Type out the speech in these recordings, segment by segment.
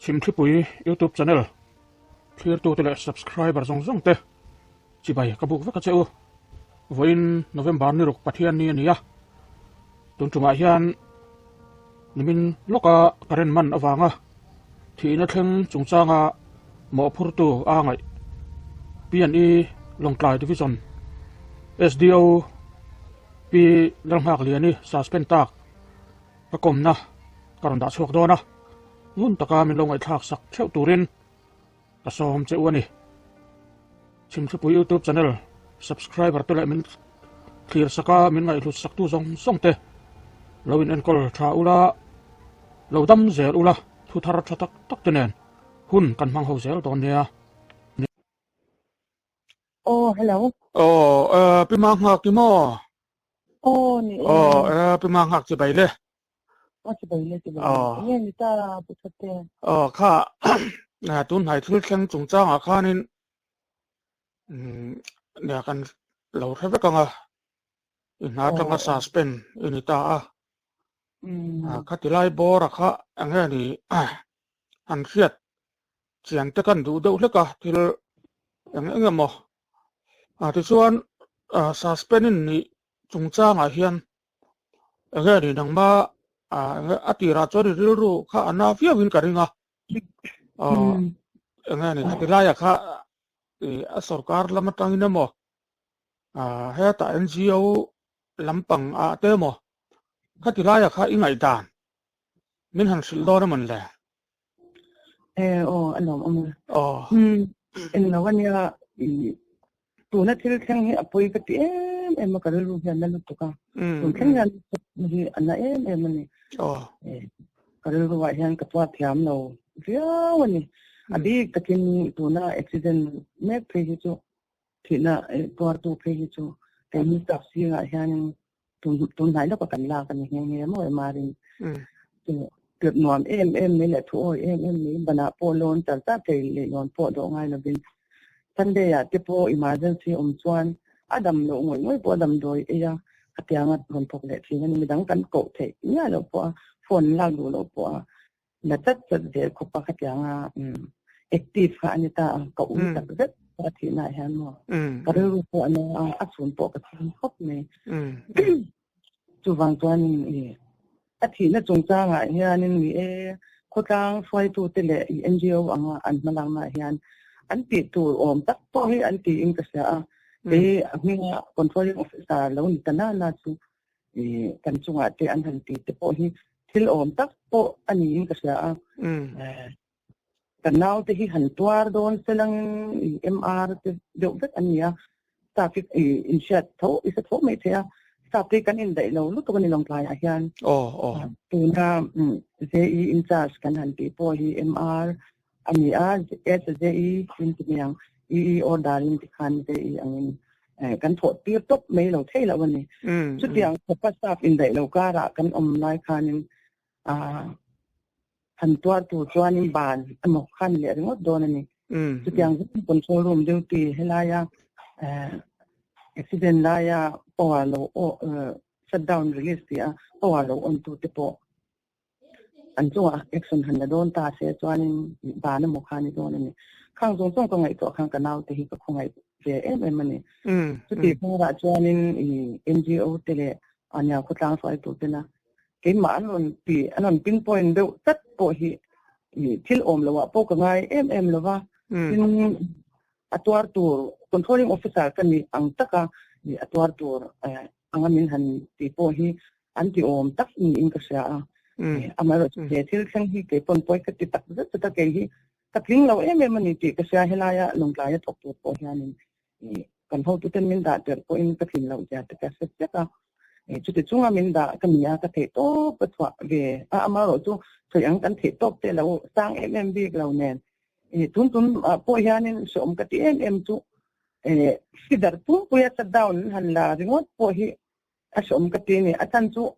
Chhimthlipui YouTube channel thlirtute leh subscriber zawng zawng te chibai ka buk vek a che u. Vawiin November ni ruk Pathian ni a ni a, tun tumah hian nimin lawka current man avanga thihna thleng chungchanga mawhphurtu a ngaih P&E Lawngtlai Division SDO Pi Lalnghakliani suspend tak ka kawmna ka rawn dah chhuak dawn a, ngun taka min lo ngaihthlak sak theuh turin ka sawm che u a ni. Chhimthlipui YouTube channel subscriber te leh min thlir sak a, min ngaihhlut sak tu zawng zawng te lo in enkawl tha ula, lo dam zel ula, thu thar tha tak tak te nen hun kan hmang ho zel dawn nia. Aw, hello. Aw, Pi Manghak i maw? Aw, ni e. Aw, Pi Manghak chibai le. Aw, chibai le, chibai le. Enge ni ta, Pu Thatte? Aw, kha, tun hnai thil thleng chungchangah khanin nia kan lo hre vek ang a, i hna atanga suspend i ni ta a. Khati lai bawra kha enge ni han hriat chian te kan duh deuh hlek a, thil eng eng emaw. Tichuan suspend in nih chungchangah hian enge ni nangma a tirah chuan i rilru kha a na viau in ka ring a. Enge ni khati laiah kha a sorkar lam atangin emaw hetah NGO lampang ah te emaw khati laiah kha i ngaihdan min han hrilh dawn emawn le? E aw a lawm awm e. Aw. Englo ania tuna thil thleng hi a pawi ka ti em em a ka rilru hian na lutuk a. Tun thleng hian hi a na em em a ni. Aw. Ka rilru ah hian ka tuar thiam lo viau a ni. A bik takin tuna accident mek phei hi chu thihna tuartu phei hi chu keini staff zingah hianin tun hnai lawka kan lak a ni nghe nghe maw emarin tirh nuam em em mai leh thu awi em em mai banah pawh loan char char thei leh loan pawh dawh ngai lovin Sunday ah te pawh emergency awm chuan a dam loh ngawih ngawih pawh a damdawi ei a a tianga rawn thawk leh thin a ni midang kan koh theih miah loh pawh a phone lak duh loh pawh a la chat chat zel khawp a khatianga active kha a ni ta a ka ui tak zet a thihna ah hian maw ka rilru pawh a na a a chhun pawh ka chhun khawp mai chuvang chuanin i a thihna chungchangah hianin ni e khawtlang hruaitute leh i NGO anga an hmalakna ah hian an tih tur awm tak pawh hi an tiin ka hria a kei a hminga controlling officer lo ni ta nana chu i kan chungah te an han ti te pawh hi thil awm tak pawh a niin ka hria a. Ka naute hi han tuar dawn selangin i MR te deuh vek an ni a, staff hi i inhriat tho i hre tho mai thei a, staff te hi kan indaih lo lutuk a ni Lawngtlaiah hian. Tuna JE in charge kan han tih pawh hi MR a ni a, as a JE in ti mai ang, EE order in tikhan JE angin kan thawh tir tawp mai lo thei lo a ni. Chutiang khawpa staff indaih lo karah kan awm lai khanin han tuar tur chuanin ban emaw khan leh ringawt dawn a ni. Chutiang zawng control room duty helaia accident laia power lo shut down release tih a power lo on tute pawh an chungah action han la dawn ta se chuanin ban emaw kha ni dawn a ni. Khang zawng zawng ka ngaihtuah khan ka naute hi ka khawngaih ve em em a ni. Chuti kawngah chuanin i NGO te leh ania khawtlang hruaitu tena keimah an rawn ti an rawn pinpoint deuh tlat pawh hi i thil awm loah pawh ka ngai em em lo va. Tin a tuar tur controlling officer ka nih ang taka i a tuar tur anga min han ti pawh hi an ti awm tak niin ka hria a. Amaherawhchu he thil thleng hi kei pawn pawi ka ti tak zet zet a, kei hi ka tling lo em em a ni tih ka hria helaia Lawngtlaia thawk tur pawh hianin kan hotuten min dah tirh pawhin ka tlin loh zia te ka hre chiah a. Chuti chunga min dah ka ni a, ka theih tawp ka chhuah ve a, amaherawhchu sawi ang kan theih tawp te lo sang em em bik lo nen tun tum pawh hianin hreawm ka ti em em chu feeder pumpuia shutdown an han la ringawt pawh hi A hreawm ka ti a ni. A chhan chu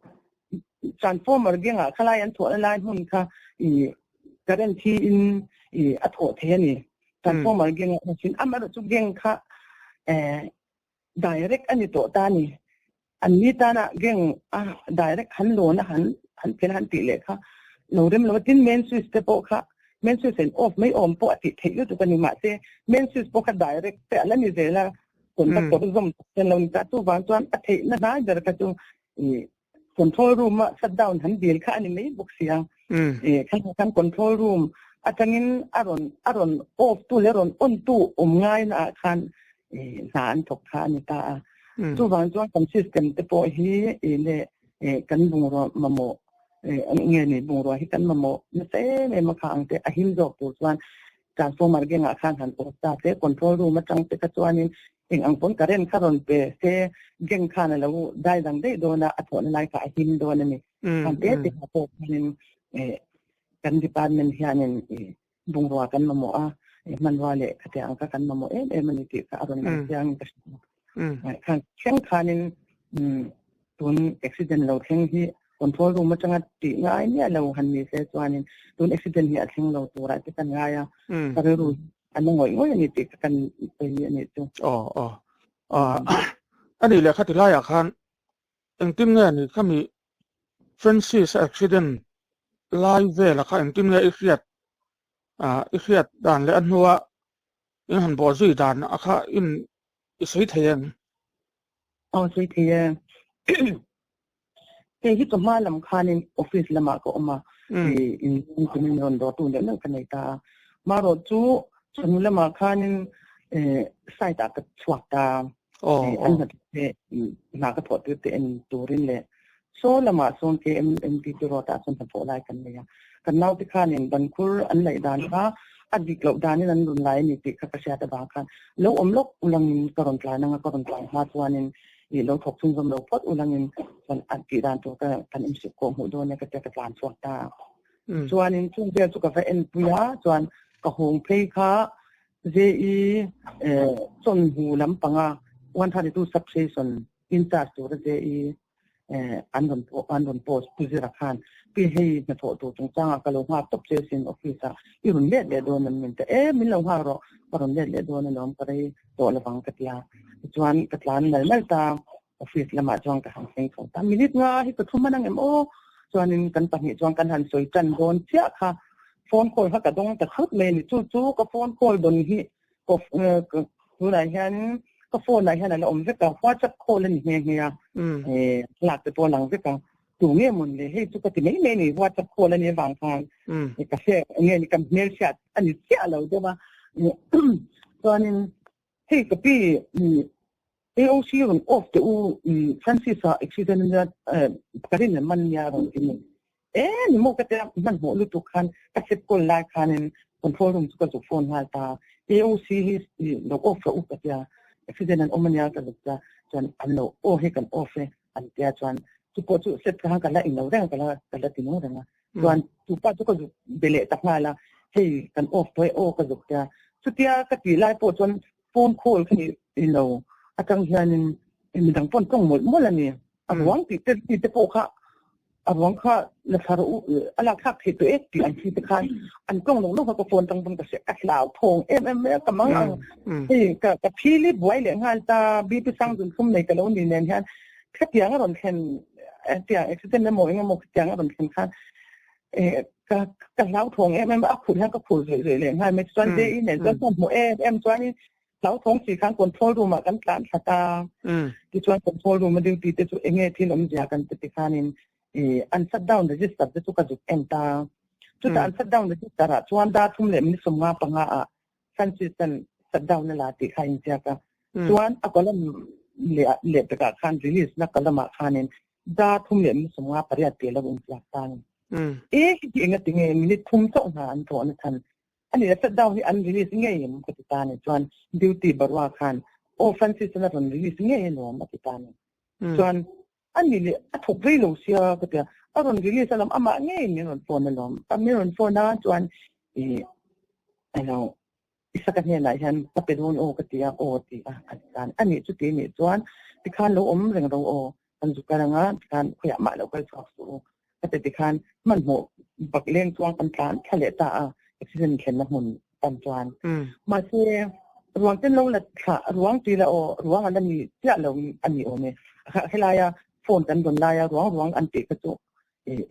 transformer gengah khalai an thawhna lai hmun kha i current hi in i a thawh thei a ni. Transformer gengah kha amaherawh chu geng kha direct a ni tawh ta a ni. An ni tana geng a direct han lawn a han han phel han tih leh kha lo rem lo a. Tin main switch te pawh kha. Main switch in off mai awm pawh a tih theih lutuk a ni. Mahse, main switch pawh kha direct te a la ni zel a, conductor zawm tak hian lo ni ta. Chuvang chuan a theihna hnai ber kha chu ih control room a shut down han dil kha a ni mai bawk sia. Ih kha khan control room atangin a rawn a rawn off tu leh a rawn on tu awm ngaina ah khan ih hna an thawk kha a ni ta a. Chuvang chuan kan system te pawh hi ih leh ih kan bungraw mamawh Nge ni bungrua hi kan mamawh nasa em em a kha ang te a him zawk tur chuan transformer gengah khan han off ta se control room atang te kha chuanin eng ang pawn current kha rawn pe se geng khan a lo dai dang daih dawn a a thawhna lai kha a him dawn a ni. Khan te te ah pawh khanin kan department hianin bungrua kan mamawh a hmanrua leh khatiang ang kha kan mamawh em em a ni tih kha a rawn lang chiangin ka hria. Khan thleng khanin tun accident lo thleng hi control room atanga tih ngai miah lo han ni se chuanin tun accident hi a thleng lo turah te kan ngai a, ka rilru a na ngawih ngawih a ni tih kha kan sawi a nih chu. Aw aw a nih leh khati laiah khan engtin nge ni khami Francis accident lai vela kha engtin nge i hriat i hriat dan leh a hnua In han bawh zui dan a kha in i sawi thei em? Aw sawi thei e. Kei hi chawhma lam khanin office lamah ka awm a, in tumin rawn dawrtu neuh neuh ka nei ta a. Marawh chu chawhnu lamah khanin site ah ka chhuak ta a, an hnathawk te hna ka thawh tir te en turin leh saw lamah sawn KMMT road ah sawn hnathawh lai kan nei a. Kan naute khanin bankhur an laih dan kha a dik loh danin an rawn lai a ni tih kha ka hriat avang khan lo awm lawk ulangin ka rawn tlan anga ka rawn tlan hma chuanin ih lo thawk chhunzawm lo phawt ulangin chuan a tih dan tur ka kan inhrilh kawh hmuh dawn e ka tia ka tlan chhuak ta a. Chuanin chung vel chu ka va enpui a chuan ka hawng phei kha JE chawnhu lampanga 132 substation in charge tura JE an rawn an rawn post Pu Zira khan pi hei hnathawh tur chungchangah ka lo nghak tawp che sin office ah i rawn let leh dawn an min ta e min lo nghak rawh ka rawn let leh dawn alawm ka rei tawh lovang ka tia tichuan ka tlan nal nal ta office lamah chuan ka han thleng chho ta minute nga hi ka thu hman ang em aw chuanin kan pahnih chuan kan han sawi tan dawn chiah kha phone call kha ka dawng ta thut mai a ni chu chu ka phone call dawn hi tunah hian ka phone ah hian a la awm vek a whatsapp call a ni nghe nghe a lak te pawh a lang vek a tu nge mawn le hei chu ka ti mai mai a ni whatsapp call a nih avang khan ka hre nge ni ka hmelhriat a ni chiah lo deuh a chuanin hei ka pi AOC rawn off teh u Francis-a accident a nia ka rin em man nia rawn ti ni. E ni maw ka tia hmanhmawh lutuk khan ka set call lai khanin control room chu ka zuk phone nghal ta. AOC hi lo off rawh u ka tia accident an awm a nia ka zuk tia chuan an lo aw hei kan off e an tia chuan chu pawh chu set kha ka la inlo reng a ka la ka la ti nung reng a. Chuan chu pa chu ka zuk be leh ta nghal a hei kan off tawh e aw ka zuk tia chutia ka tih lai pawh chuan Phone call kha ni lo atang hianin midang pawn tawng mawlh mawlh a ni. A ruang tih te ti te pawh kha a ruang kha la thla rawh u a lak thlak theih tawh ek tih an thi te khan an tawng lo lo kha ka phone tang pawn ka hria ka hlau thawng em em mai a ka mang ang hei ka ka phili buai leh nghal ta BP sang zun thum nei ka lo ni nen hian khatiang a rawn thlen tiang accident emaw eng emaw khatiang a rawn thlen khan ka ka hlauthawng em em a khur hian ka khur zawih zawih leh nghal mai chuan JE nen chuan ka hmuh em em chuanin hlauthawng si khan control room ah kan tlan thla ta tichuan control room a duty te chu enge thil awmzia kan ti tikhanin an shut down register te chu ka zuk en ta chutah an shut down register ah chuan dar thum leh minute 55 ah Francis an shut down a la tih kha a inziak a chuan a column leh leh takah khan release na column ah khanin dar thum leh minute 58 tih a lo inziak ta a ni. E hi hi enga tinge minute thum chauh hna an thawh na chhan a ni a shutdown hi an release ngei em ka ti ta ni chuan duty Barua khan aw Francis an a rawn release ngei alawm a ti ta ni chuan a ni leh a thawk rei lo sia ka tia a rawn release alawm amah ngei min rawn phone alawm a min rawn phone a chuan i alo Isaka hnenah hian ka pe dawn aw ka ti a, aw ti a a ti tan. A nih chuti nih chuan tikhan lo awm reng ro aw, kan zu kal anga tikhan khawiah mah lo kal chhuak suh u ka ti tikhan hmanhmawh bak leng chuang kan tlan thla leh ta a accident thlenna hmun pan chuan. Mahse ruang ten lo la thlah ruang ti la aw ruang a la ni chiah lo a ni awm e. Helaia phone kan rawn laia ruang ruang an tih kha chu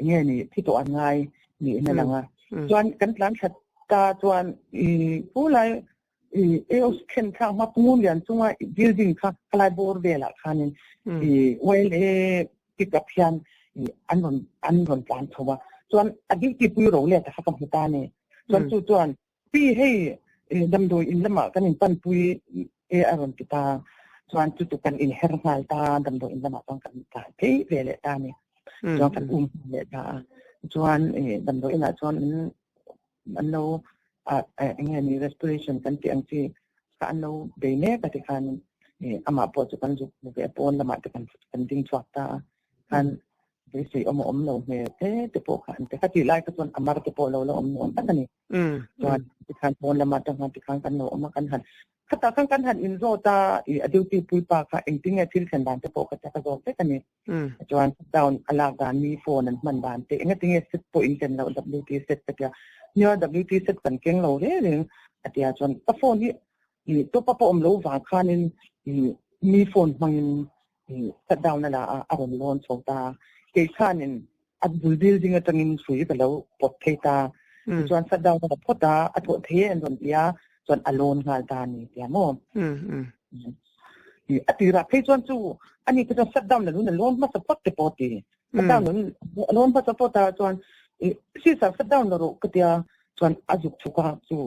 enge ni thi tawh an ngai niin a lang a. Chuan kan tlan thla Ta chuan i pulai i eos khen thlak hma pungun lian chunga building kha khalai bawr velah khanin i YLA pick up hian i an rawn an rawn tlan chho a. Chuan a duty pui ro let a kha ka hmu ta a ni. Chuan chu chuan Pi hei damdawi in lamah kan in panpui e a rawn ti ta. Chuan chu chu kan inher nghal ta damdawi in lamah chuan kan tlan phei ve leh ta a ni. Chuan kan um nghal leh ta a. Chuan damdawi inah chuan an lo eng nge ni respiration kan tih ang chi kha an lo bei mek a tikhan amah pawh chu kan zuk hmu ve a pawn lamah te kan ding chhuak ta a. Khan beisei awm a awm lo hmel te te pawh kha an ti. Khatih lai kha chuan a mar te pawh lo la awm nuam tak a ni. Chuan tikhan pawn lamah te khan tikhan kan lo awm a kan han khatah khan kan han inzawt a i a duty puipa kha engtin nge thil thlen dan te pawh ka zawt vek a ni. Chuan down a lak dan mi phone an hman dan te engati nge set pawh in ken loh WT set ka tia. Nia WT set kan keng lo reng reng a tia chuan ka phone hi i top up a awm lo vang khanin i mi phone hmangin shut down a la a, a rawn lawn chho ta. Kei khanin a bul building atangin hrui ka lo pawt phei ta. Tichuan shut down a la phawt a, a thawh thei e an rawn ti a, chuan a lawn nghal ta a ni tia maw. A tirah phei chuan chu ani te chuan shut down la lun a lawn hmasa phawt te pawh a ti. Shut down a lawn hmasa phawt a chuan sisa shut down la rawh ka tia chuan a zuk chhuk a chu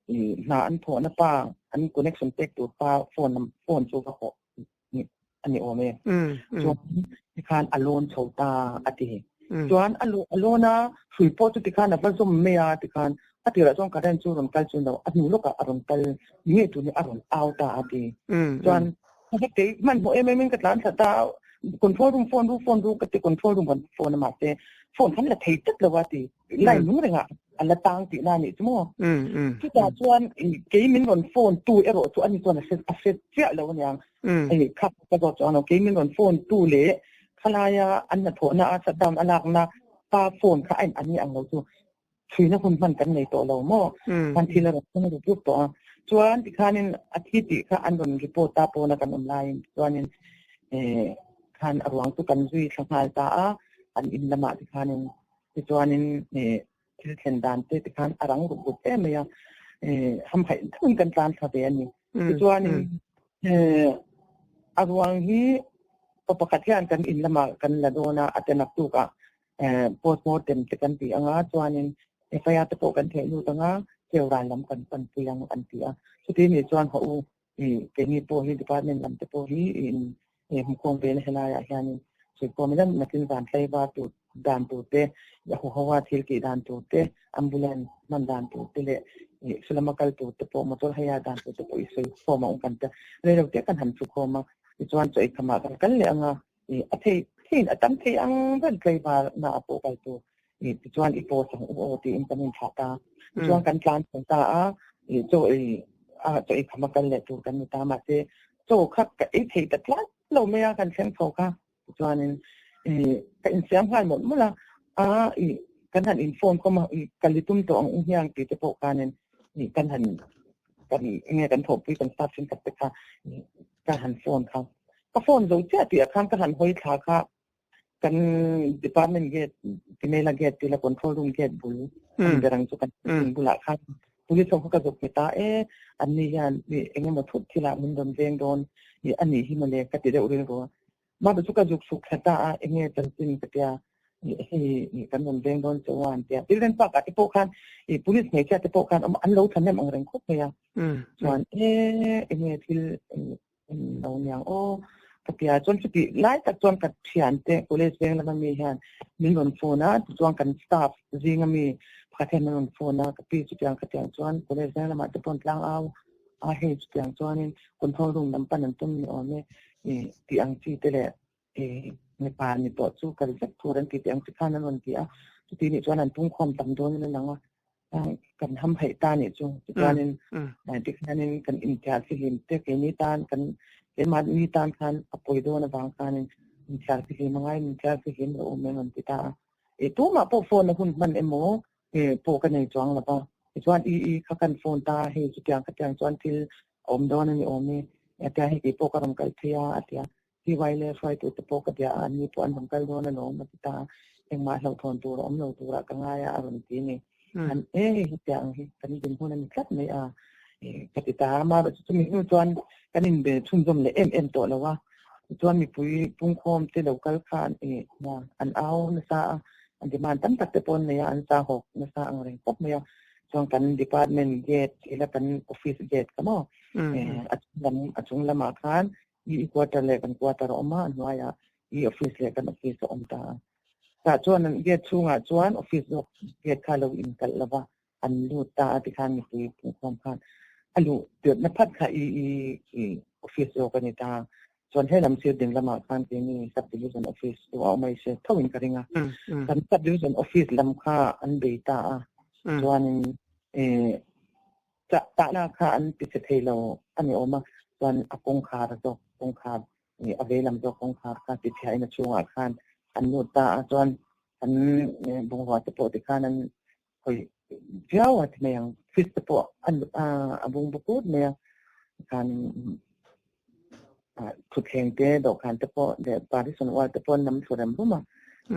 hna an thawhna pa an connection pek tur pa phone phone chu va hawh a ni awm e. Chuan tikhan a lawn chho ta a ti. Chuan a lawn a hrui pawh chu tikhan a va zawm mai a tikhan a tirah chuan current chu rawn kal chu lo a hnu lawkah a rawn kal ni ngei tur hi a rawn au ta a ti. Chuan kei hmanhmawh em em in ka tlan thla ta a control room phone ru phone ru ka ti control room kan phone a mahse phone khan la thei tlat lo a ti. Line nung rengah a la tang tihna a nih chu maw. Chutah chuan kei min rawn phone tu erawh chu ani chuan a hre a hre chiah lo aniang. Hei kha ka zawt chuan aw kei min rawn phone tu leh khalaia an hnathawhna a shutdown a lakna pa phone kha a in an ni ang lo chu chhuina hun hman kan nei tawh lo maw. Khan thil a rawn thleng rup rup tawh a. Chuan tikhanin a thi tih kha an rawn report ta pawna kan awm laiin chuanin khan a ruang chu kan zui thla nghal ta a an in lamah tikhanin Tichuanin thil thlen dan te tikhan a rang rup rup em mai a, hamhaih deuhin kan tlan thla ve a ni. Tichuanin a ruang hi pa pakhat hian kan in lamah kan la dawn a, a te naktukah postmortem te kan ti ang a, chuanin FIR te pawh kan theh lut ang a, Cheural lam kan panpui ang an ti a. Chuti nih chuan haw u, Keini pawh hi department lam te pawh hi hmukhawm ve na helaiah hianin sawikhawm ila nakin van tlaivar tur dan tur te, a huho a thil tih dan tur te, ambulance hman dan tur te leh sulama kal tur te pawh motor hire dan tur te pawh i sawikhawm a awm kan tia. Reilo te kan han thukhawm a, tichuan chaw eikham ah kan kal leh ang a, a thei theiin a tam thei ang ber tlaivar na ah pawh kal tur tichuan i post ang u aw tiin kan inthlah ta. Tichuan kan tlan chho ta a, chaw ei a chaw ei kham a kal leh tur kan ni ta mahse chaw kha ka ei thei ta tlat lo mai a kan thleng chho kha. Tichuanin ka insiam nghal mawlh mawlh a, a kan han in phone khawm a kal i tum tawh ang u hiang tih te pawh khanin kan han kan enge kan thawhpui kan staff thenkhat te kha ka han phone kha. Ka phone zo chiah tih ah khan ka han hawi thla kha kan department gate Timela gate tila control room gate bul an berang chu kan bulah khan police ho kha ka zuk hmet a e an ni hian engemaw thut thilah min rawn veng dawn anih hi mawle ka ti deuh rilru a. Mah chu ka zuk suk thla ta a enge chanchin ka tia hei kan rawn veng dawn che u a an tia. Children park ah te pawh khan police hmeichhia te pawh khan an lo thahnem ang reng khawp mai a. Chuan e enge thil lo niang aw ka tia chuan chutih lai tak chuan ka thiante college veng lama mi hian min rawn phone a tichuan kan staff zinga mi pakhat hian min rawn phone a ka pi chutiang ka tiang chuan college veng lamah te pawh an tlang au a hei chutiang chuanin control room lam pan an tum ni awm e tih ang chi te leh mipa ni tawh chu kal vek tur an ti tih ang chi khan an rawn ti a chuti nih chuan an pungkhawm tam dawnin a lang a. Kan ham haih ta nih chu tichuanin tikhianin kan inthiar fihlim te keini tan kan keimahni tan khan a pawi dawn avang khanin inthiar fihlim a ngai inthiar fihlim lo awm em an ti ta a. E tumah pawh phone a hun hman emaw e pawh ka nei chuang lo va. Tichuan i i kha kan phone ta a hei chutiang khatiang chuan thil a awm dawn a ni awm e a tia hei keipawh ka rawn kal phei a a tia. TY leh hruaitute pawh ka bia a, anni pawh an rawn kal dawn alawm a ti ta a, engmah hlauhthawn tur a awm lo turah ka ngai a a rawn ti a ni. An e hetiang hi kan dinhmun a ni tlat mai a ka ti ta a. Amaherawhchu chumi hnu chuan kan inbe chhunzawm leh em em tawh lo a. Tichuan mipui pungkhawm te lo kal khan an au nasa a, an demand tam tak te pawh an nei a, an sahawk nasa ang reng khawp mai a. Chuan kan department gate ila kan office gate kha maw a chung lam a chung lamah khan i quarter leh kan quarter a awm a, a hnuaiah i office leh kan office a awm ta a. Tah chuan an gate chhungah chuan office zawk gate kha a lo inkalh lo va, an lut ta a tikhan mipui pungkhawm khan a luh tirhna phat kha i i i office zawk a ni ta. Chuan helam sir ding lamah khan keini sub division office chu a awm a i hre tho in ka ring a. Kan sub division office lam kha an bei ta a, chuanin i tahna kha an ti che thei lo a ni awm a, chuan a kawngkhar zawk kawngkhar a veilam zawk kawngkhar kha ti chhiahin a chhungah khan an lut ta a, chuan an bungrua te pawh tikhan an hawi viau a ti mai ang, fridge te pawh a bung bawk ut mai a, khan thutthleng te dawhkan te pawh leh partition wall te pawh an nam thlu rem rum a,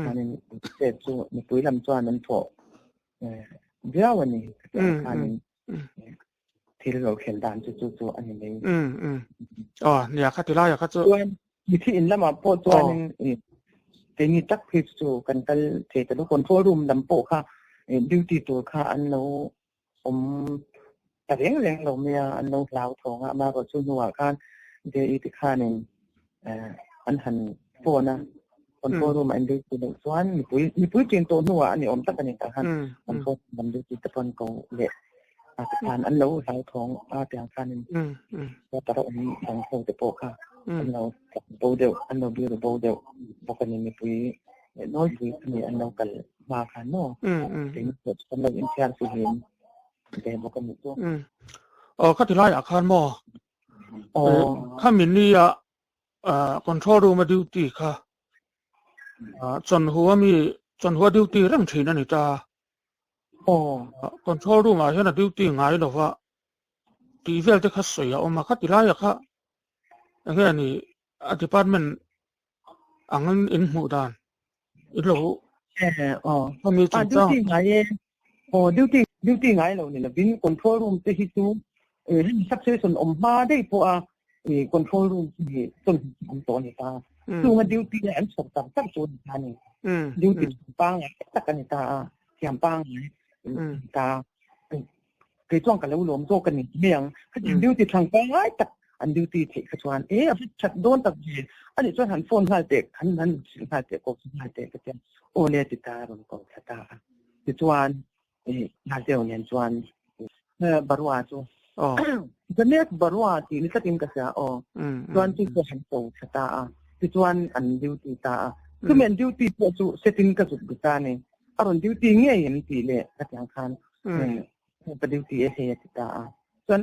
khanin chet chu mipui lam chuan an thawh viau a ni, khanin thil lo thlen dan chu chu chu a ni mai. Aw nia kha ti laia kha chu. Chuan mithi in lamah pawh chuanin keini tak phei chu kan kal thei ta lo control room lam pawh kha duty tur kha an lo awm ta reng reng lo mai a an lo hlau thawng a amaherawh chu hnuah khan JE te khanin an han phone a control room ah in duty loh chuan mipui mipui ṭin tawh hnuah a ni awm tak a ni tah khan control room lam duty te pawh an ko leh a tikhan an lo hlauthawng a tiang khanin water a awm dang ho te pawh kha an lo tlan bo deuh an lo biru bo deuh bawk a ni mipui leh nawlpui a ni an lo kal hma khan maw keini pawh chu kan lo inthiar fihlim ve bawk a nih chu. Aw khati laiah khan maw Khami nia control room a duty kha chawnhua mi chawnhua duty reng thin a ni ta. Control room ah hian a duty ngai lo va tih vel te kha sawi a awm a, khati laia kha enge ni a department angin in hmuh dan in lo khami chungchang. Duty ngai e. Aw duty duty ngai lo ni lovin control room te hi chu substation awm hma daih pawh a control room hi chuan awm tawh a ni ta. Chunga duty a an chhawk tak tak chu a ni ta a ni. Duty pangngai tak a ni ta a, thiam pangngai a ni ta. Kei chuan ka lo lawm zawk a ni mai ang. Khatiang duty thlang pangngai tak an duty theih kha chuan e a that dawn tak ve a nih chuan han phone nghal teh han han hrilh nghal teh ko nghal teh ka tia aw le ti ta a rawn ko thla ta a. Tichuan nghal deuh nen chuan Barua chu Ganesh Barua tih ni tlatin ka hria aw. Chuan chu chu han ko thla ta a. Tichuan an duty ta a. Chumi an duty pawh chu setin ka zuk bi ta a ni. A rawn duty ngei em tih leh ka tiang khan ka duty e hei a ti ta a. Chuan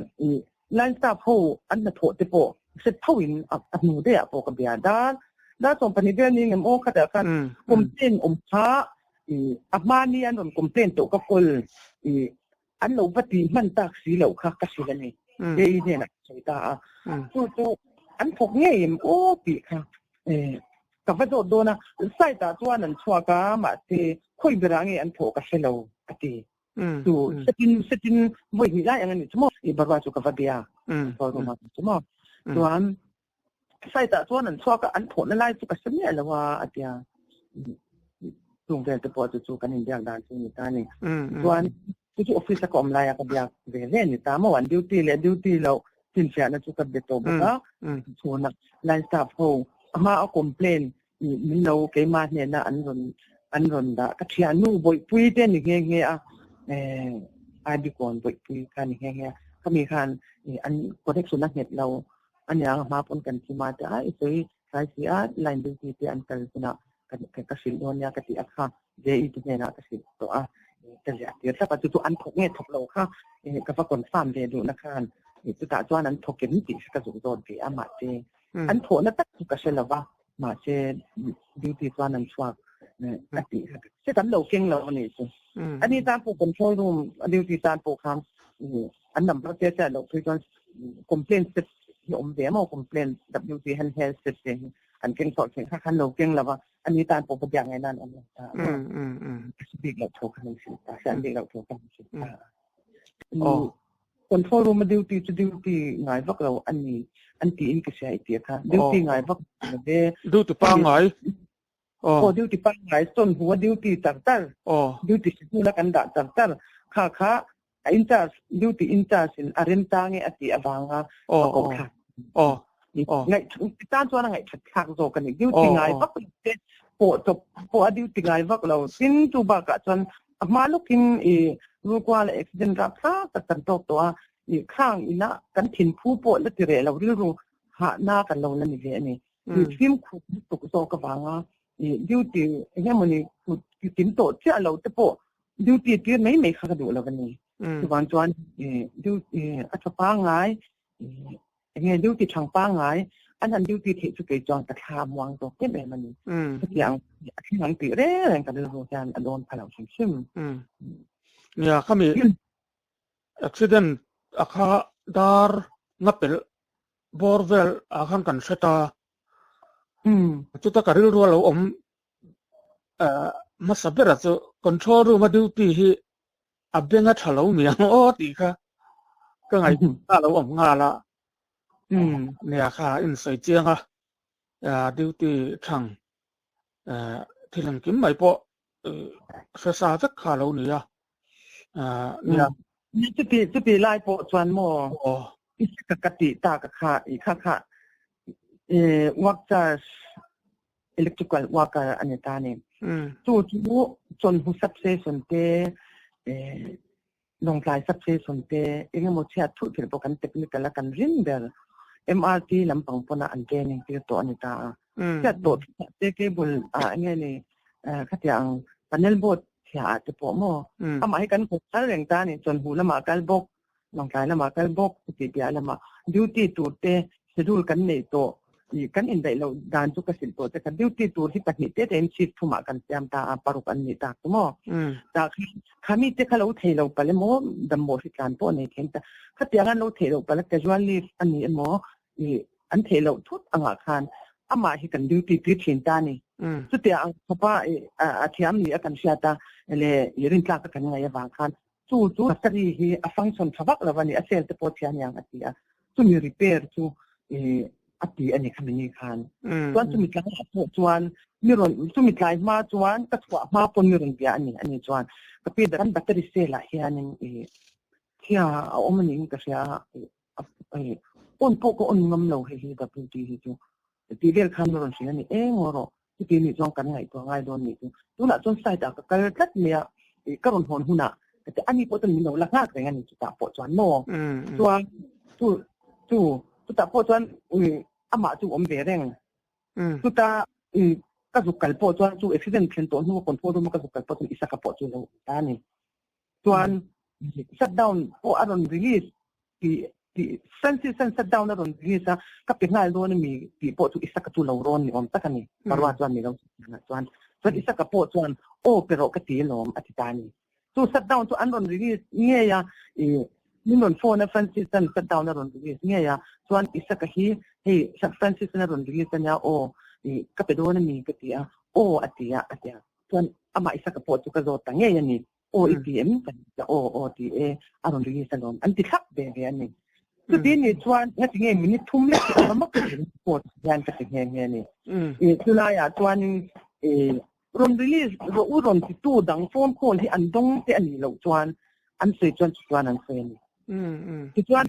line staff ho an hnathawh te pawh hre tho in a hnu daih ah pawh ka bia dar dar 12 vel ni ngem aw khatah khan complain awm kha a hmani an rawn complain tawh ka kawl an lo va tih hman tak si loh kha ka hrilh a ni. JE hnenah ka sawi ta a. Chu chu an thawk ngei em aw tih kha ka va zawt dawn a. Site ah chuan an chhuak a, mahse khawi berah nge an thawh ka hre lo a ti. Chu setin setin vawi hnih lai ang a nih chu maw? I barua chu ka va bia a room ah chu maw? Chuan site ah chuan an chhuak a, an thawhna lai chu ka hre miah lo a a ti a. Chung vel te pawh chu chu kan inbiak dan chu a ni ta a ni. Chuan chu chu office a ka awm lai a ka biak ve ve a ni ta maw? An duty leh duty loh finfiahna chu ka be tawh bawk a. Chhuna line staff ho a hma a complain min lo keimah hnena an rawn an rawn dah ka thiannu bawihpui te ni nghe nghe a IB kawn bawihpui kha ni nghe nghe a khami khan an connection a nghet lo a nia a hma pawn kan thim a te a i sawi tlai si a line duty te an kal hunah ka ka hrilh dawn nia ka tih a kha JE te hnenah ka hrilh tawh a ka ziah tir thlap a chu chu an thawk nge thawk lo kha ka va confirm ve duhna khan chutah chuan an thawk em tih ka zuk zawt ve a mahse an thawhna tak chu ka hre lo va mahse duty chuan an chhuak a tih se kan lo keng lo a nih chu ani tan pawh control room a duty tan pawh khan an number te te a loh phei chuan complaint te. hi awm ve maw complaint WC handheld set te hi an keng chhuah thin kha khan lo keng lova ani tan pawh ka biak ngai nan awm lo ta bik loh thu kha an hrilh ta hriat bik loh thu kha an hrilh ta. Control room a duty chu duty ngai vak lo ani an tiin ka hria i ti kha duty ngai vak lo ve. Duty pangngai. Aw duty pangngai sawn hu a duty char char. Duty sikul a kan dah char char kha kha a in charge duty in charge in a remchang e a tih avanga a koh thlak. Ngaih tan chuan a ngaihthat thlak zawk a ni. Duty ngai vak lo te pawh chawp pawh a duty ngai vak lo. Tin chu bakah chuan a hma lawkin i Rulkuala accident rapthlak tak kan tawk tawh a, i khang inah kan thinphu pawh la ti reh lo rilru hahna kan lo la ni ve a ni. I fimkhur lutuk zawk avanga i duty eng emawni kut kim tawh chiah lo te pawh duty tir mai mai kha ka duh lo a ni. Chuvang chuan i duty a tha pangngai eng nge duty thang pangngai an han duty theih chu kei chuan ka thla muang zawk em em a ni. Chutiang a thleng ang tih reng reng ka rilru hian a dawn pha lo hrim hrim. Nia khami accident a kha dar nga pelh bawr vel ah khan kan hre ta. Chuta ka rilru a lo awm hmasa bera chu control room a duty hi a beng a tha lo mi ang aw tih kha ka ngaihtuah a lo awm nghal a. Nia kha in sawi chiang a duty thang thil engkim mai pawh hre sa vek kha a lo ni a. Nia. Chuti chuti lai pawh chuan maw i ka ka tih tak kha i kha kha work charge electrical worker a ni ta a ni. Chu chu chawlhnu substation te Lawngtlai substation te eng emaw chhiat thuh thil pawh kan technical a kan rin ber MRT lampang pawna an training tir tawh a ni ta a. Chhiat tawh thuah te cable ah eng nge ni khatiang ang panel board chhia ah te pawh maw amah hi kan kawt thar reng ta a ni. Chawlhnu lamah kal bawk Lawngtlai lamah kal bawk tih piah lamah duty tur te schedule kan neih tawh ih kan indaih loh dan chu ka hrilh tawh che kha duty tur hi pahnih te tein shift thumah kan siam ta a paruk an nih tak chu maw tah khan khami te kha lo thei lo palh emaw dambaw hri tlan pawh nei thei ta khatiang an lo theih loh palh a casual leave a ni emaw ih an theih loh thut angah khan amah hi kan duty tir thin ta a ni. Chutiang ang khawpa ih a thiam ni a kan hriat a leh ih rintlak a kan ngaih avang khan Chu chu battery hi a function tha vak lo a ni, a cell te pawh chhia aniang a ti a, chumi repair chu ih a ti a ni khami ni khan. Chuan chumi tlaiah pawh chuan mi rawn chumi tlai hma chuan ka chhuah hma pawn mi rawn bia a ni a ni chuan ka pi kan battery cell ah hianin ih chhia a awm a niin ka hria a ih on pawh ka on ngam lo hei hi WT hi chu tih vel khan mi rawn hrilh a ni eng rawh Chuti nih chuan kan ngaihtuah ngai dawn nih chu. Tunah chuan site ah ka kal tlat mai a, ih ka rawn hawn hunah ka ti ani pawh chuan min lo la nghak reng a ni chutah pawh chuan maw. Chuan chu chu chutah pawh chuan ih amah chu awm ve reng. Chuta ih ka zuk kal pawh chuan chu accident thlen tawh hnu a control room a ka zuk kal pawh chuan Isaka pawh chu lo awm ta a ni. Chuan shutdown pawh a rawn release tih tih Francis an shutdown a rawn release a, ka pe nghal dawn ami tih pawh chu Isaka chu lo rawn ni awm tak a ni. Parua chuan ni lo chuan chuan Isaka pawh chuan aw pe rawh ka ti alawm a ti ta a ni. Chu shutdown chu an rawn release ngei a, ih min rawn phone a Francis an shutdown a rawn release ngei a, chuan Isaka hi hei Francis an a rawn release ania aw ih ka pe dawn ami ka ti a, aw a ti a a ti a. Chuan amah Isaka pawh chu ka zawt ta ngei a ni. Aw i ti em? Ka ti ta, aw aw ti e, a rawn release alawm an ti thlap ve ve a ni. Chuti ni chuan ngati nge minute thum lek hi a va mak em report hian ka ti nghe nghe a ni. I chulaiah chuanin i rawn release rawh u rawn titu dang phone call hi an dawng te a nih loh chuan an sawi chuan chu chuan an sawi a ni. Tichuan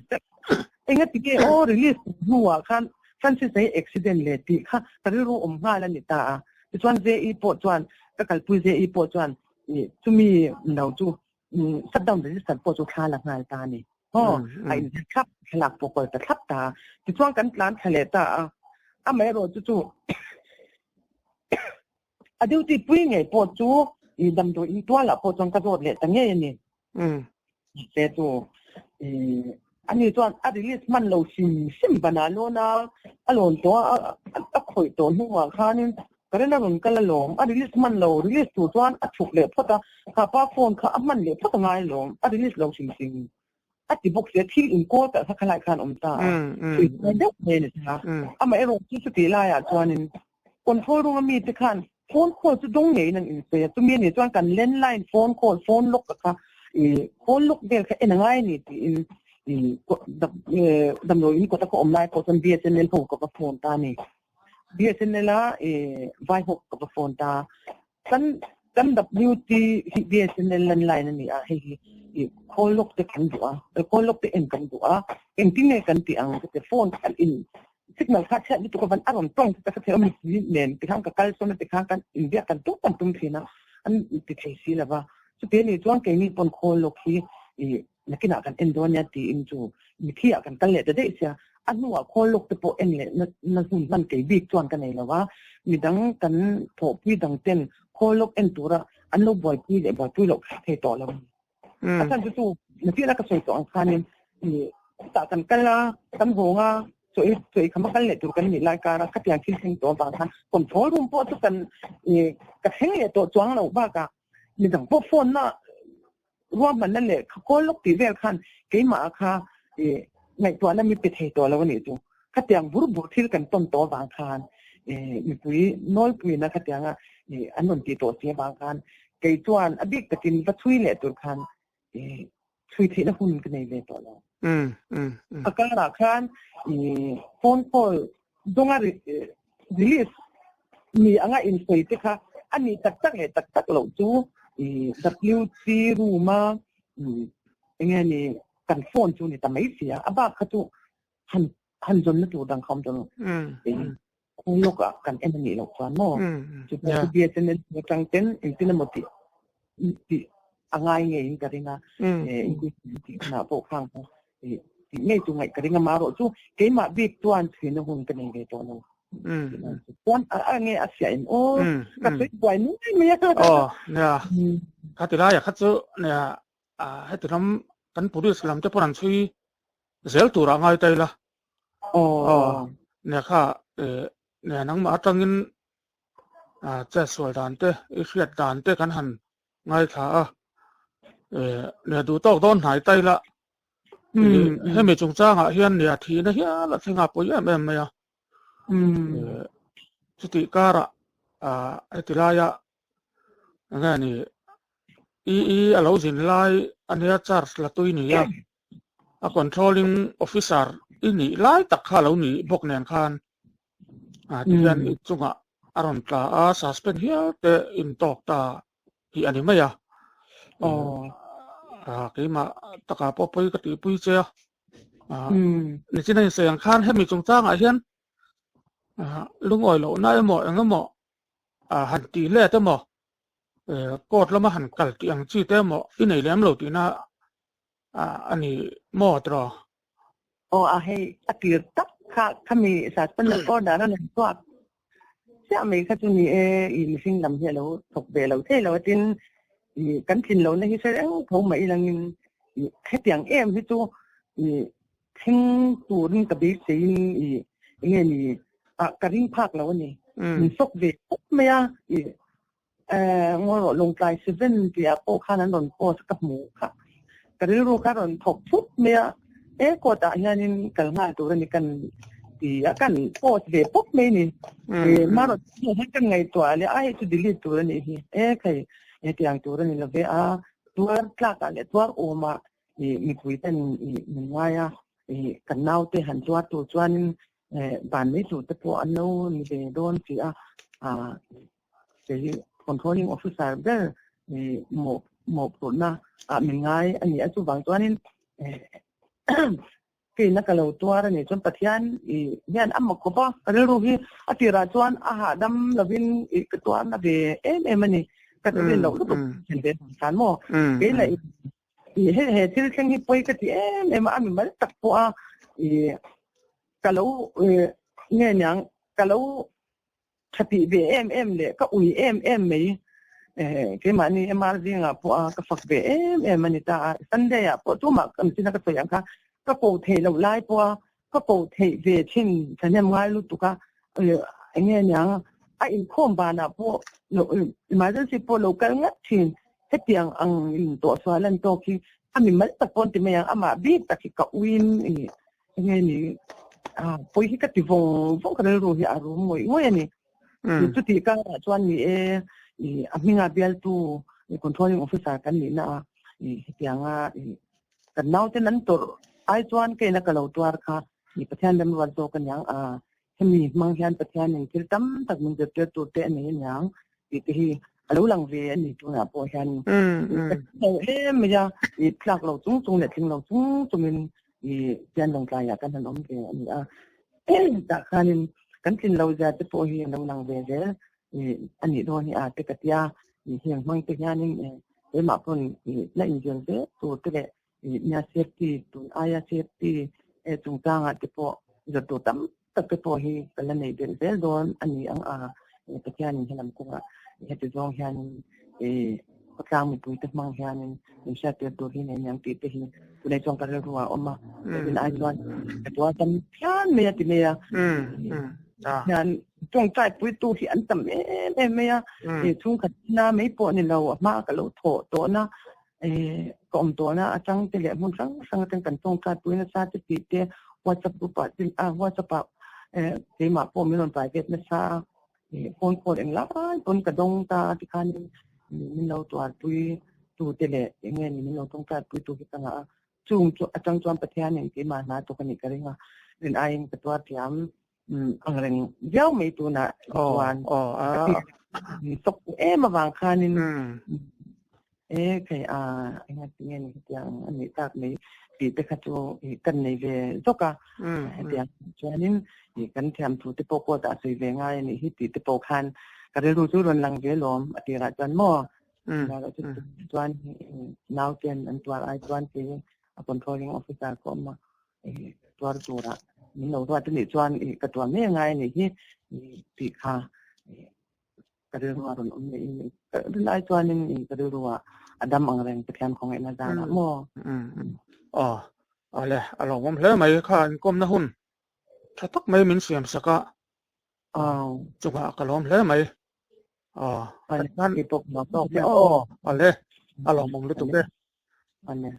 engati nge aw release hnuah khan Francis a hi accident leh tih kha ka rilru awm nghal a ni ta a. Tichuan JE pawh chuan ka kalpui JE pawh chuan chumi lo chu shutdown register pawh chu thla la nghal ta a ni. Aw a inzir thlap thlalak pawh kawl ta thlap ta a. Tichuan kan tlan thla leh ta a. Amaherawhchu chu A duty pui ngei pawh chu i damdawi in tualah pawh chuan ka zawt leh ta ngei a ni. Mahse chu i ani chuan a release hman lo hrim hrim banah lawn a, a lawn tawh a, a khawih tawh hnuah khanin current a rawn kal alawm, a release hman lo, release tur chuan a chhuk leh phawt a, kha pa phone kha a hman leh phawt a ngai alawm, a release lo hrim hrim. A ti bawk sia, thil inkawl kalh kha khalai khan awm ta a, chhui ngai deuh mai a ni ta. Amaherawh chu chutih laiah chuanin control room a mite khan phone call chu dawng ngeiin an insawi a, chumi a nih chuan kan landline phone call, phone lock a kha ih phone lock vel kha en a ngai a ni tiin ih damdawi in kawta ka awm lai pawh chuan BSNL ho ka va phone ta a ni. BSNL a ih vai ho ka va phone ta a, Kan kan WT hi BSNL landline a ni a, hei hi ih call log te kan duh a, call log te en kan duh a, engtin nge kan tih ang ka ti, phone kha in signal kha chhiat lutuk avan a rawn tawng te ka thei awm si nen tikhan ka kal sawn a tikhan kan inbiak kan tum kan tum thin a, an ti thei si lova, chuti a nih chuan keini pawn call log hi ih nakinah kan en dawn nia tiin chu mithi ah kan kal leh ta daih sia, a hnuah khawl lawk te pawh en leh na na hun hman kei bik chuan ka nei lo a, midang kan thawhpui dang ten khawl lawk en tura an lo buaipui leh buaipui loh kha thei tawh lo a ni. A chhan chu chu nakin a ka sawi tawh ang khanin ih chutah kan kal a, kan hawng a, chaw ei chaw ei kham a kal leh tur kan nih lai kar a, khatiang thil thleng tawh avang khan control room pawh chu kan ih ka thleng leh tawh chuang loh bakah midang pawh phone na Ruahmanna leh khaw lawk tih vel khan keimah kha ih ngaihtuahna mi pe thei tawh lo a nih chu. Khatiang bur bur thil kan tawn tawh avang khan ih mipui nawlpuina khatianga ih an rawn tih tawh si avang khan kei chuan a bik takin va chhui leh tur khan ih chhui theihna hun ka nei ve tawh lo. A karah khan ih phone call dawnga release ni anga insawi te kha a nih tak tak leh tak tak loh chu WC room a enge ni kan phone chu ni ta mai si a, a bak kha chu han han zawnna tur dang kha awm tawh lo. Khawi lawkah kan en a nih loh chuan maw chu pawh chu BSNL atang ten engtin emaw tih tih a ngai ngeiin ka ring a, inquisition tih hunah pawh khang kha tih ngei chu ngaih ka ring a, marawh chu keimah bik chuan chhuina hun ka nei ve tawh lo. Chuan a nge a fiah em aw, ka sawi buai nuai mai a. Aw, nia, kha ti laia kha chu nia heti lam kan police lam te pawh an chhui zel turah ngai ta ila. Aw, nia kha nia nangmah atangin chet sual dan te, i hriat dan te kan han ngaithla a, nia duh tawk dawn hnai ta ila hemi chungchangah hian nia thihna hial a thleng a pawi em em mai a, chutih karah heti laia enge ni i i a lo zin lai ania charge la tui ni a, a controlling officer i nih lai tak kha a lo ni bawk nen khan tihian i chungah a rawn tla a, suspend hial te intawk ta hi a ni mai a. Keimah takah pawh pawi ka tihpui che a. Nichin a insawi ang khan hemi chungchangah hian lungawi lohna emaw eng emaw han tih let emaw court lama han kal tih ang chi te emaw i nei lem lo tihna a ni maw tiraw? Aw a hei a tir tak kha khami suspend order a rawn chhuak chiah mai kha chu ni e i mihring lam hi a lo thawk ve lo thei lo a tin i kan tlin lohna hi hre reng tho mai ilangin i hetiang em hi chu i thleng turin ka beiseiin i enge ni ah ka ring phak lo a ni min sawk ve khawp mai a i Ngawi rawh Lawngtlai 7 tih ah pawh khan an rawn post ka hmu kha. Ka rilru kha rawn thawk thut mai a, he court ah hianin kal nghal tur a ni kan ti a, kan post ve pawp mai a ni. Marawh chu he kan ngaihtuah leh a hei chu delete tur a nih hi, e khai hetiang tur a ni lo ve a, tuar tlak ah leh tuar awm ah mipui ten min ngai a, kan naute han tuar tur chuanin ban mai tur te pawh an lo ni ve dawn si a. Kei controlling officer ber mawhphurhna ah min ngai a ni a, chuvang chuanin keina ka lo tuar a ni. Chuan Pathian hian a mak khawp a, ka rilru hi a tirah chuan a hahdam lovin ka tuar na ve em em a ni. Ka rin loh lutuk thlen ve vang khan maw. Kei lah he he thil thleng hi pawi ka ti em em a, a mimal tak pawh a ka lo nge niang ka lo Tha tih ve em em leh ka ui em em mai. Keimahni MR zingah pawh a ka fak ve em em a ni ta a. Sunday ah pawh tumah ka mitin a ka sawi ang kha ka ko theih loh lai pawh a ka ko theih ve thin thahnem ngai lutuk a. Eng nge niang a inkhawm banah pawh emergency pawh lo kal ngat thin. Hetiang ang in tawhsual an tawk hi. A mi mal tak pawh an ti mai ang, amah bik tak hi ka uiin i enge ni a pawi hi ka ti vawng vawng ka rilru hi a rum ngawih ngawih a ni. Chutih karah chuan ni e i a hminga bialtu i controlling officer kan nihna a i hetianga i kan nauten an tawrh ai chuan keina ka lo tuar kha i Pathian remruat zawk aniang a Hemi hmang hian Pathianin thil tam tak min zirtir tur te a nei aniang tih te hi a lo lang ve a ni tunah pawh hian ka lo em mai a, i tlak lo chung chung leh tling lo chung chungin i pian lawngtlaiah kan han awm ve a ni a. Tah khanin kan tlin lo zia te pawh hi a lo lang ve zel a nih dawn hi a te ka tia, heng hmang te hianin keimah pawn la inzir zel tur te leh Nia safety tun aia safety e chungchangah te pawh zir tur tam tak te pawh hi ka la nei belh zel dawn a ni ang a, Pathianin helam kawngah heti zawng hianin khawtlang mipui te hmang hianin min hriattir tur hi nei niang tih te hi tunei chuan ka rilru ah a awm a, tin ai chuan ka tuar tam phian mai a ti mai a, hian tawngtai puitu hi an tam em em mai a, chhungkhat na mai pawh ni lo a hma ka lo thawh tawhna ka awm tawhna atang te leh hmun hrang hrang atang kan tawngtai pui nasa te tih te WhatsApp group ah te ah WhatsApp ah keimah pawh min rawn private nasa a phone call eng lai pawn ka dawng ta a tikhanin min lo tuarpui tu te leh eng nge ni min lo tawngtai pui tu hi ka ngah a chung chu atang chuan Pathianin keimah hna tawk a nih ka ring a rin aiin ka tuar thiam ang reng viau mai tunah chuan sawk em avang khanin e kei a enga tinge ni hetiang a nih tak mai tih te kha chu kan nei ve zawk a hetiang chuanin kan thiam thu te pawh court ah sawi ve ngai a nih hi tih te pawh khan ka rilru chu rawn lang ve lawm a tirah chuan maw chuan nauten an tuar ai chuan kei a controlling officer ka awm a tuar tura min lo ruat anih chuan ka tuar mai angai anih hi tih kha ka rilru a rawn awm leh in rilai chuanin ka rilru ah a dam ang reng Pathian khawngaihna zanah maw. Aw ale a lawmawm hle mai kha inkawmna hun tha tak mai min siam sak a chungah ka lawm hle mai. Aw ale a lawmawm lutuk e. Ale.